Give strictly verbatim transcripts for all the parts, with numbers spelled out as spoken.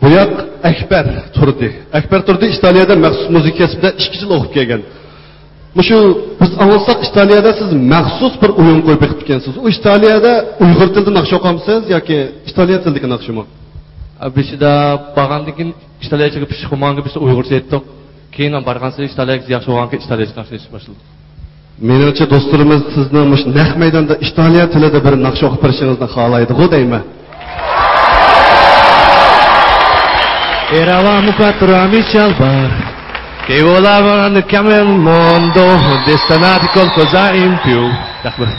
بۇ ياق ئەكبەر تۇردى. ئەكبەر تۇردى ئىتالىيەدە مەخسۇس مۇزىكا كەسپىدە ئىككى يىل ئوقۇپ كەلگەن. مۇشۇ بىز ئاڭلىساق، ئىتالىيەدە سىز مەخسۇس بىر ئويۇن قويۇپ بېقىپتىكەنسىز. ئۇ ئىتالىيەدە ئۇيغۇر تىلىدا ناخشا ئوقامسىز ياكى ئىتالىيە تىلىدىكى ناخشىمۇ؟ بېشىدا بارغاندىن كېيىن ئىتالىيەچىگە پىششىق بولمىغانكەن، بىز ئۇيغۇرچە ئېيتتۇق. كېيىن بارغانسېرى ئىتالىيەگە ياخشى بولغانكەن، ئىتالىيەچە ناخشا ئېيتىشقا باشلىدۇق. مېنىڭچە، دوستلىرىمىز سىزنىڭ مۇشۇ نەق مەيداندا ئىتالىيە تىلىدا بىر ناخشا ئوقۇپ بېرىشىڭىزنى خالايدىغۇ دەيمەن. Eravamo quattro amici al bar che volavano nel mondo, destinati qualcosa in più. رەھمەت.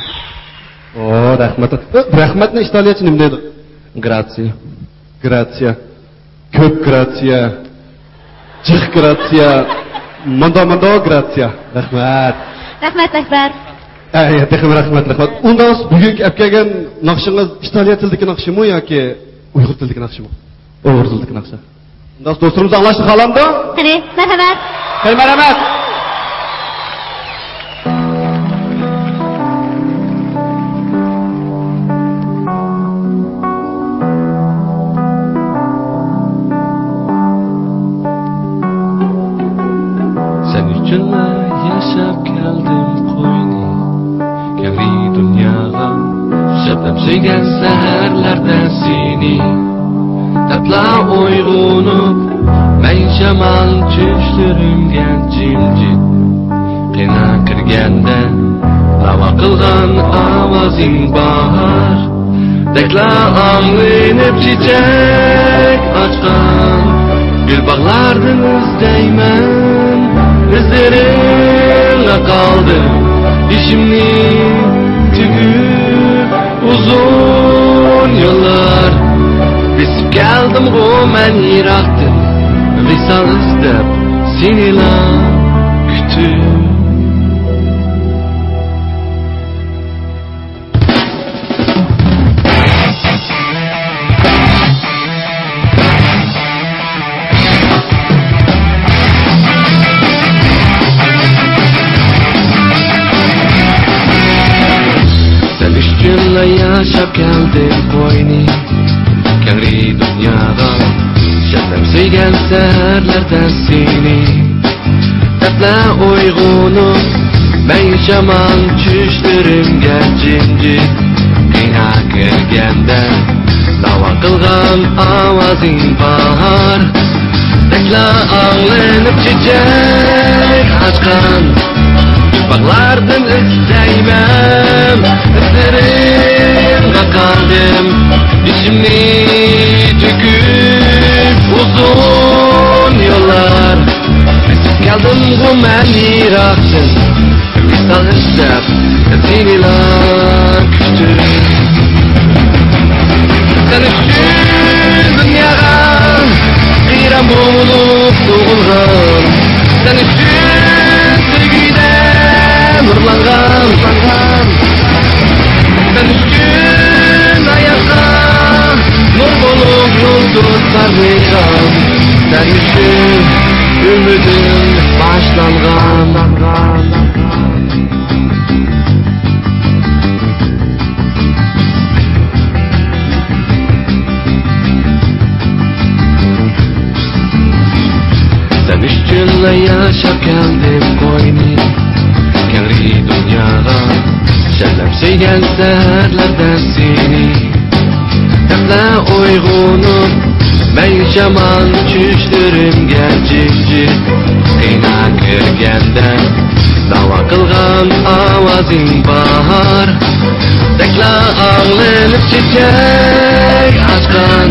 ئو، رەھمەت. رەھمەتنى ئىتالىيەچە نېمە دەيدۇ؟ Grazie. گراتسىيە. كۆپ گراتسىيە. جىق گراتسىيە. ماندو ماندو گراتسىيە. رەھمەت. رەھمەت، ئەكبەر. ئە، ئە، تېخىمۇ رەھمەت، رەھمەت. ئۇنداق بولسا بۈگۈنكى ئەپ كەلگەن ناخشىڭىز ئىتالىيە تىلىدىكى ناخشىمۇ ياكى ئۇيغۇر تىلىدىكى ناخشىمۇ؟ ئۇيغۇر تىلىدىكى ناخشا. ئۇنداق دوستلىرىمىز ئاڭلاشنى خالامدۇ؟ قېنى، مەرھەمەت. قېنى، مەرھەمەت. سەن ئۈچۈنلا ياشاپ كەلدىم قوينى، كەڭرى دۇنياغا شەبنەم سۆيگەن سەھەرلەردە سېنى دەپلا ئويغىنىپ، مەن شامال چۈشلىرىمگە جىمجىت قىنا كىرگەندە، ناۋا قىلغان ئاۋازىڭ باھار دەكلا ئاڭلىنىپ، چېچەك ئاچقان گۈل باغلاردىن ئىزدەيمەن ئىزلىرىڭغا قالدىم، ئىشىمنى تۈگۈپ ئۇزۇن يوللار بېسىپ كەلدىمغۇ مەن يىراقتىن، ۋىسال ئىزدەپ سېنىلا كۈتۈپ. سەن ئۈچۈنلا ياشاپ كەلدىم قوينى، كەڭرى دۇنياغا شەبنەم سۆيگەن سەھەرلەردە سېنى دەپلا ئويغىنىپ، مەن شامال چۈشلىرىمگە جىمجىت قىنا كىرگەندە، ناۋا قىلغان ئاۋازىڭ باھار دەكلا ئاڭلىنىپ، چېچەك ئاچقان باغلاردىن ئىزدەيمەن ئىزلىرىڭغا قالدىم، ئىچىمنى تۆكۈپ ئۇزۇن يوللار بېسىپ كەلدىمغۇ مەن يىراقتىن، ۋىسال ئىزدەپ سېنىلا كۈتۈپ. سەن ئۈچۈن دۇنياغا قەيران بولۇپ تۇغۇلغان، سەن ئۈچۈن سۆيگۈدە نۇرلانغان، سەن ئۈچۈن ھاياتقا نۇر بولۇپ يۇلتۇز پارلىغان، سەن ئۈچۈن ئۈمىدىم باشلانغان. سەن ئۈچۈنلا ياشاپ كەلدىم قوينى، كەڭرى دۇنياغا شەبنەم سۆيگەن سەھەرلەردە سېنى دەپلا ئويغىنىپ، مەن شامال چۈشلىرىمگە جىمجىت قىنا كىرگەندە، داۋا قىلغان ئاۋازىڭ باھار دەكلا ئاڭلىنىپ، چېچەك ئاچقان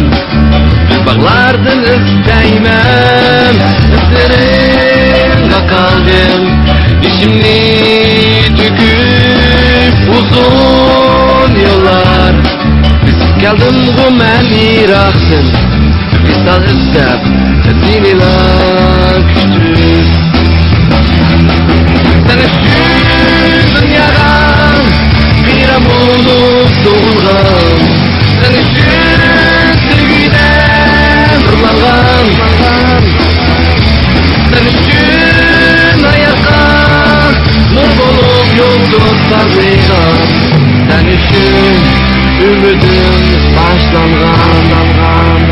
باغلاردىن ئىزدەيمەن ئىزلىرىڭغا قالدىم، ئىچىمنى تۆكۈپ ئۇزۇن يوللار بېسىپ كەلدىمغۇ مەن يىراقتىن، ۋىسال ئىزدەپ سېنىلا كۈتۈپ. سەن ئۈچۈن دۇنياغا قەيران بولۇپ تۇغۇلغان، سەن ئۈچۈن سۆيگۈدە نۇرلانغان، سەن ئۈچۈن ھاياتقا نۇر بولۇپ يۇلتۇز پارلىغان، سەن ئۈچۈن ئۈمىدىم باشلانغان.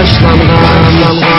باشلانغان.